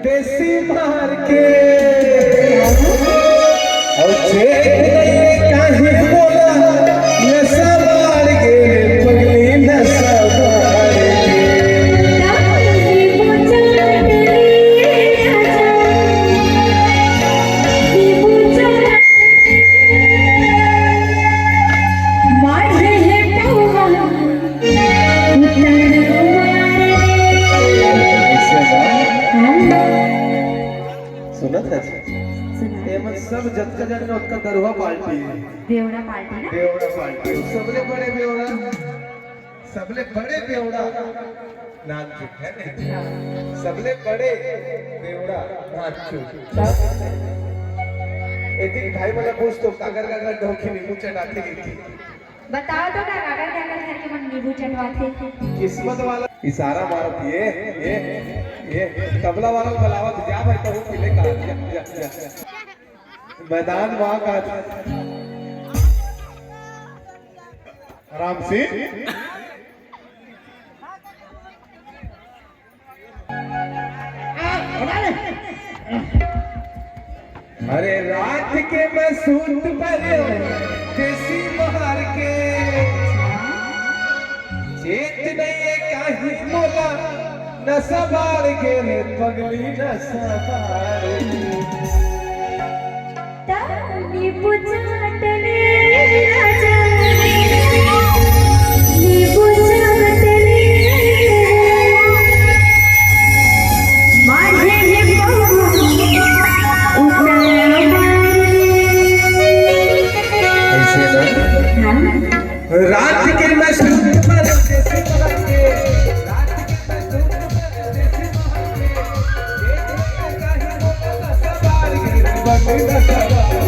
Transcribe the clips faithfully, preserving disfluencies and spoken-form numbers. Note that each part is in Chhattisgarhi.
देसी मार के। अउ चेत नइये काहे मोला, नशा मार गे रे पगली, नशा मार गे। मारे हे पौवा। ऐसे बा। हाँ। सुनत हस? सुना। एमन सब जतका जन हे, ओतका दरुहा पार्टी हे। बेवड़ा पार्टी ना? बेवड़ा पार्टी। सबले बड़े बेवड़ा, सबले बड़े बेवड़ा नानचुक हे ना? हाँ। सबले बड़े बेवड़ा नानचुक। एती भाई मन ला पूछ तो, काकर काकर डोकी नींबू चटाथे कहिके। बताओ तो का काकर काकर घर के मन नींबू चटवाथे? किस्मत वाला इशारा मारत, ये, ये, ये तबला वाला बुलावत, जा भाई, तहूँ मिले का, जा, जा, जा। मैदान वहाँ का। राम सिंह। अरे रात के मैं सूत परे देसी मार के, चेत नइये काहे मोला, नशा बाढ़ गे रे पगली, नशा बाढ़ गे। नींबू चाट ले राजा, नींबू चाट ले। मारे हे बउआ, उतारा मारे। ऐसे ना? हाँ। रात के मैं सूत पर जैसे मार के, रात के मैं सूत पर जैसे मार के, एक एक का ही बोला सवार के, बंदा सवार।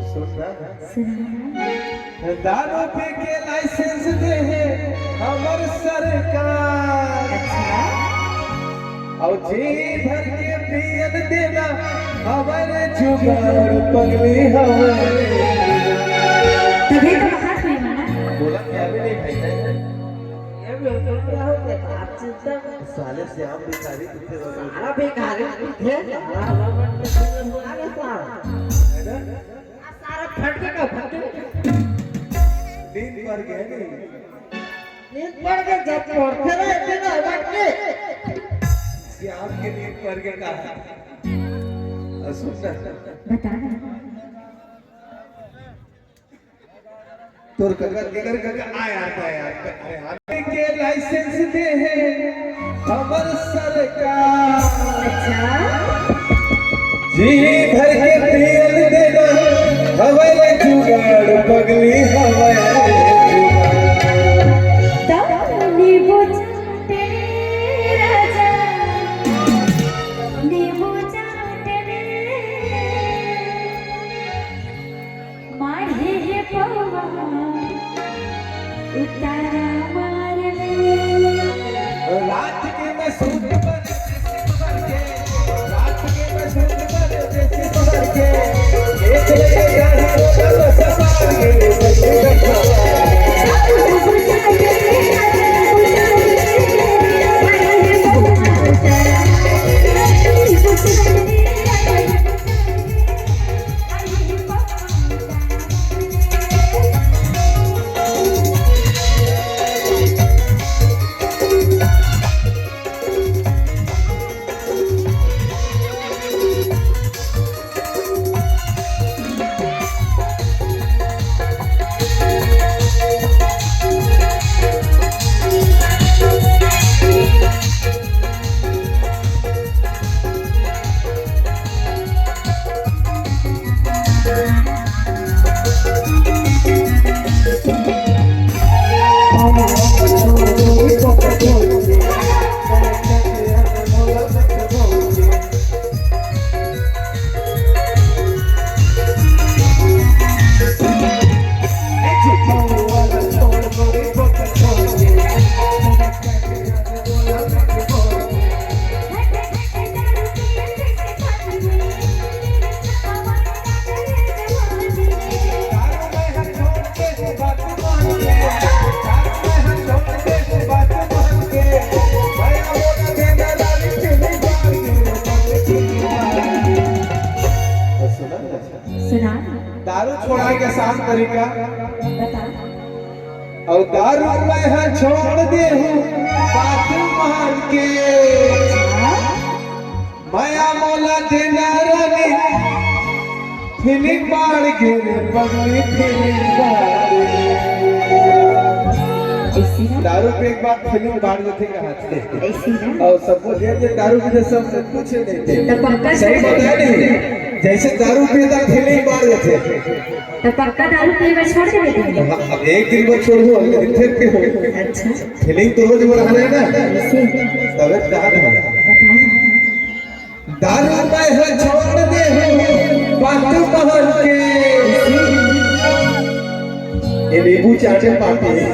सुन ना। सुना। दारू पी के लाइसेंस दे हे हमर सरकार। अच्छा। अउ जी भर के पियन देना हमर जुगाड़ पगली हमर। तभी तो बाहर हुई ना। बोला क्या भी नहीं भाई। ये बिल्कुल क्या हो गया? आप चिंता मत। साले श्याम भिखारी कितने सारा भिखारी थे, सारा हमारा मन में बुला के सारा। है ना? आ, सारा फट के का फट के। नींद पड़ गया नहीं। नींद पड़ गई जब पढ़ते रहे थे ना, बैठ के। श्याम के नींद पड़ गया कहा। आ, सुन ना। बता ना। तोर कका, तेकर कका, आ यार, आ यार, आ यार। के लाइसेंस दे हे हमर सरकार। अच्छा। जी भर के तेल देना, हवय जुगाड़ पगली, हवय जुगाड़। तो? सुना? दारू छोड़ाए के आसान तरीका। बता। अउ दारू मैं ह छोड़ दे हूँ बात मान के। मया मोला देना रानी, फीलिंग बाढ़ गे रे पगली, फीलिंग बाढ़ गे। ऐसे ना? दारू पे एक बार फीलिंग बाढ़ जाथे कहा थे। ऐसे ना? अउ सबको दे दे दारू पीते सब कुछ नहीं थे। तो पक्का सही से बताया नहीं? जैसे दारू पीता फीलिंग बाढ़ जाथे। तो पक्का दारू पीए बर छोड़ देबे? हाँ, अब एक दिन बर छोड़बो, अगले दिन फिर पीबो। अच्छा। फीलिंग तो रोज बढ़ाना है ना। ऐसे? तबे तो कहा था। बता ना। दारू मैं ह छोड़ दे हूँ बात मान के। ये नींबू चाटे पार्टी है।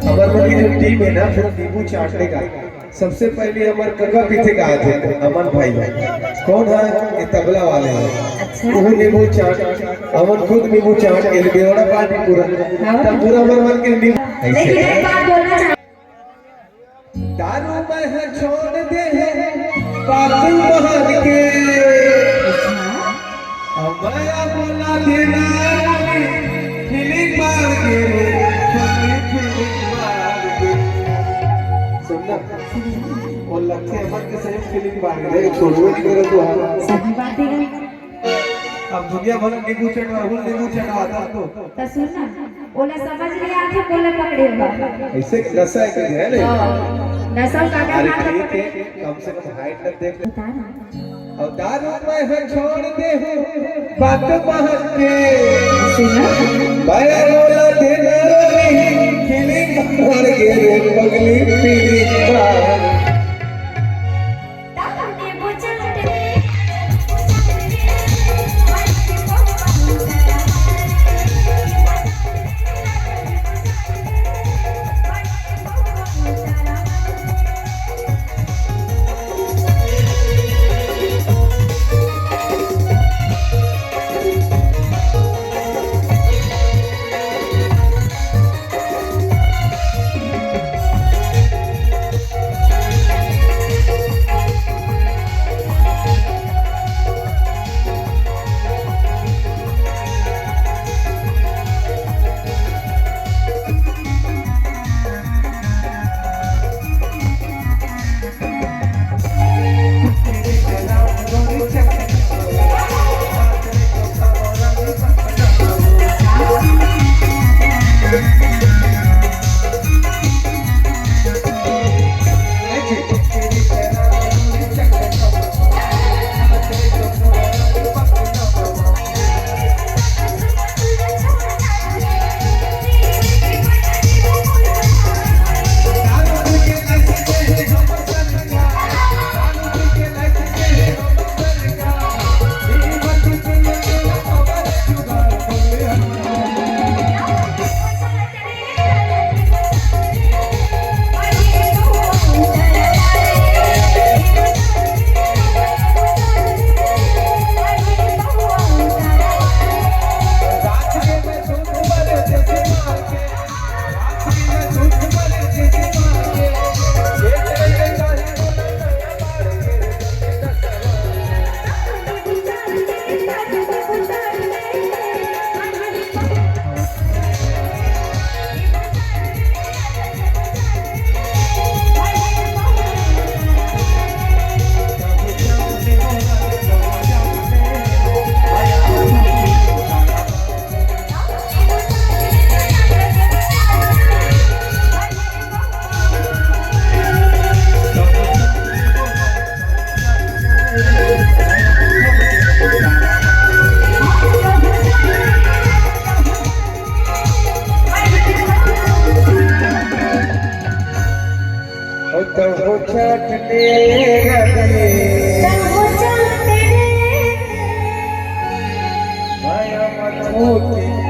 हमर मन के जो टीम है ना, पूरा नींबू चाटने का। सबसे पहले हमर कका पीथे का आथे, अमन भाई। कौन है? ये तबला वाले हैं। अच्छा। वो नींबू चाट, अमन खुद नींबू चाट के लिए बेवड़ा पार्टी पूरा। हाँ। तब पूरा हमर मन के नींबू। ऐसे। लेकिन एक बात बोलना चाहूँ। दारू मैं ह छोड़ दे हूँ बात मान के। अब मया बोला देना रानी, फीलिंग बाढ़ गे रे, फीलिंग, फीलिंग बाढ़ गे। सुन ना, वो लगथे अमन के सही फीलिंग बाढ़ गे। नहीं, छोड़बे नहीं करे तू, हाँ। सही बात है। अब दुनिया भर नींबू चटवा, वो नींबू चटवाता तो। तो सुन ना, ओला समझ नहीं आथे, कोला पकड़े बा। ऐसे नशा है कि है नहीं? हाँ, नशा का क्या अरे हाथ ठीक पकड़े? है, कम से कम हाइट तक देख। बता ना। और दारू मैं ह छोड़ दे हूँ बात मान के। सुना? मैं बोला देना रानी, फीलिंग बाढ़ गे रे पगली, फीलिंग बाढ़। कहो चाट दे रे। कहो चाट दे। माया मत होती।